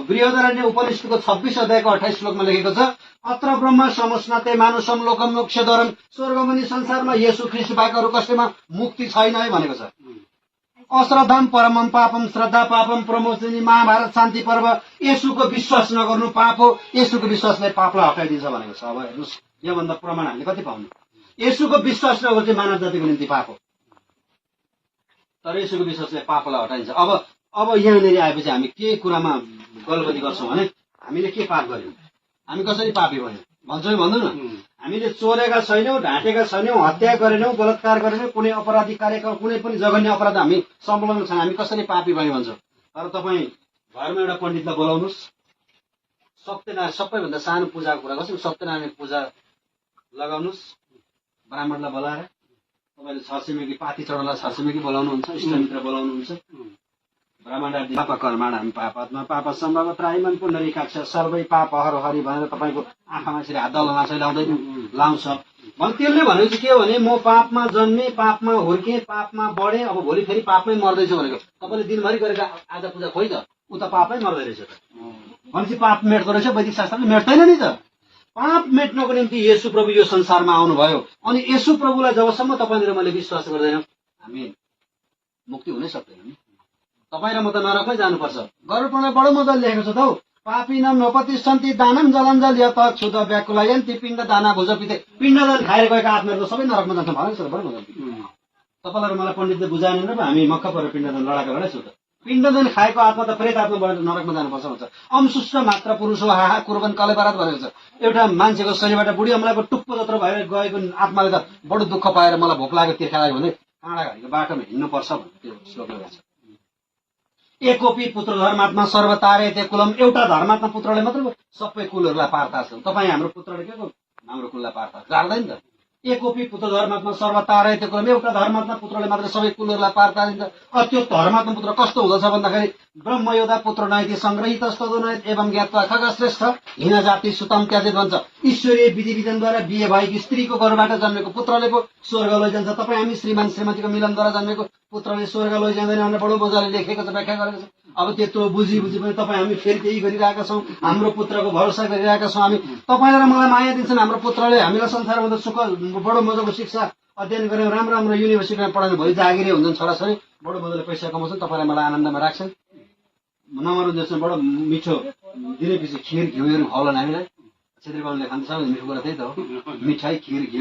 बृहदारण्य उपनिषदको 26 अध्यायको 28 श्लोकमा लेखेको छ अत्र ब्रह्म समुष्णते मानुषम लोकम मोक्षद्वारम स्वर्गमुनि संसारमा येशू ख्रीष्ट बाहेक अरू कसैमा मुक्ति छैन है भनेको छ। अश्रद्धम परमम पापम श्रद्धा पापम प्रमोचनी महाभारत शान्ति पर्व येशूको विश्वास नगर्नु पाप हो, येशूको विश्वासले पापलाई हटाइदिन्छ भनेको छ। अब हेर्नुहोस् योभन्दा प्रमाण हामीले कति पाउनु। येशूको विश्वास नगर्नु चाहिँ मानव जातिको निम्ति पाप हो, तर येशूको विश्वासले पापलाई हटाइन्छ। अब यहाँनिर आएपछि हामी के कुरामा गलबदी गर्छौँ भने हामीले के पाप गर्यौँ, हामी कसरी पापी भयौँ भन्छौँ भन्दैनौँ न। हामीले चोरेका छैनौँ, ढाँटेका छैनौँ, हत्या गरेनौँ, बलात्कार गरेनौँ, कुनै अपराधी कार्यक्रम कुनै पनि जघन्य अपराध हामी संलग्न छैन, हामी कसरी पापी भयौँ भन्छौँ। तर तपाईँ घरमा एउटा पण्डितलाई बोलाउनुहोस्, सत्यनारायण सबैभन्दा सानो पूजाको कुरा गर्छौँ, सत्यनारायण पूजा लगाउनुहोस्, ब्राह्मणलाई बोलाएर तपाईँले छरछिमेकी पाती चढाउनलाई छरछिमेकी बोलाउनुहुन्छ, इष्टमित्र बोलाउनुहुन्छ। ब्राह्मण पाप कर्माणाम पापात्मा पाप सम्भव त्राइमन पुण्डरीकाक्ष सर्वै पाप हर हरि भनेर तपाईँको आँखामा यसरी हात दलाउँछ लाउँछ भने त्यसले भनेको चाहिँ के हो भने म पापमा जन्मेँ, पापमा हुर्केँ, पापमा बढेँ, अब भोलि फेरि पापमै मर्दैछु भनेको। तपाईँले दिनभरि गरेका आज पूजा खोइ त उता पापमै मर्दै रहेछ त भनेपछि पाप मेट्दो रहेछ। वैदिक शास्त्रले मेट्दैन नि त। पाप मेट्नको निम्ति येशू प्रभु यो संसारमा आउनुभयो अनि येशू प्रभुलाई जबसम्म तपाईँले र मैले विश्वास गर्दैनौँ हामी मुक्ति हुनै सक्दैनौँ नि। तपाईँ र म त नरकमै जानुपर्छ। गरुडपुराणमा बडो मजाले लेखेको छ त हौ पापिनम नपतिष्ठन्ति दानम जलञ्जल यत क्षुध व्याकुलयन्ति पिण्ड दाना भुजपिते। पिण्डदान खाएर गएका आत्माहरू त सबै नरकमा जान्छ भनेको छ। बडो मजाले तपाईँलाई र मलाई पण्डितले बुझाएन र हामी मक्क परेर पिण्डदान लडाएको लडाइछु त। पिण्डदान खाएको आत्मा त प्रेत आत्माबाट नरकमा जानुपर्छ भन्छ। अमसुष्ट मात्र पुरुष हो हाहा कुर्बन कले बारात भनेको छ। एउटा मान्छेको शरीरबाट बुढी अमलाको टुप्पो जत्रो भएर गएको आत्माले त बडो दुःख पाएर मलाई भोक लाग्यो तिर्खा लाग्यो भने काँडा घारीको बाटोमा हिँड्नुपर्छ भन्ने त्यो श्लोकले भन्छ। एकोपी पुत्र धर्मात्मा सर्वतारे ते कुलम। एउटा धर्मात्मा पुत्रले मात्र सबै कुलहरूलाई पार तार्छ। तपाईँ हाम्रो पुत्रले के को हाम्रो कुललाई पार तार्छ तार्दैन त। एकोपी पुत्र धर्मात्मा सर्वतारे ते कुलम। एउटा धर्मात्मा पुत्रले मात्र सबै कुलहरूलाई पार तारिन्छ। त्यो धर्मात्मा पुत्र कस्तो हुँदछ भन्दाखेरि ब्रह्मयोधा पुत्र नैति सङ्ग्रहित स्तोदनयत एवं ज्ञात्वा खगश्रेष्ठ हिन जाति सुतम त्याजित भन्छ। ईश्वरीय विधि विधानद्वारा बिहे भएकी स्त्रीको घरबाट जन्मेको पुत्रले पो स्वर्ग लैजान्छ। तपाईँ हामी श्रीमान श्रीमतीको मिलनद्वारा जन्मेको पुत्रले स्वर्ग लैजाँदैन भनेर बडो मजाले लेखेको छ, व्याख्या गरेको छ। अब त्यत्रो बुझी पनि तपाईँ हामी फेरि त्यही गरिरहेका छौँ, हाम्रो पुत्रको भरोसा गरिरहेका छौँ। हामी तपाईँलाई र मलाई माया दिन्छन्। हाम्रो पुत्रले हामीलाई संसारमा सुख बडो मजाको शिक्षा अध्ययन गरेर राम्रो राम्रो युनिभर्सिटीमा पढाउनु भोलि जागिरे हुन्छन् छोराछोरी, बडो मजाले पैसा कमाउँछन्, तपाईँलाई मलाई आनन्दमा राख्छन्। नमरु जस्तो बडो मिठो दिनेपछि खिर घिउहरू खुवाउला हामीलाई। छेत्री बाहुनले खान्छ मिठो कुरा त्यही त हो, मिठाई खिर घिउ।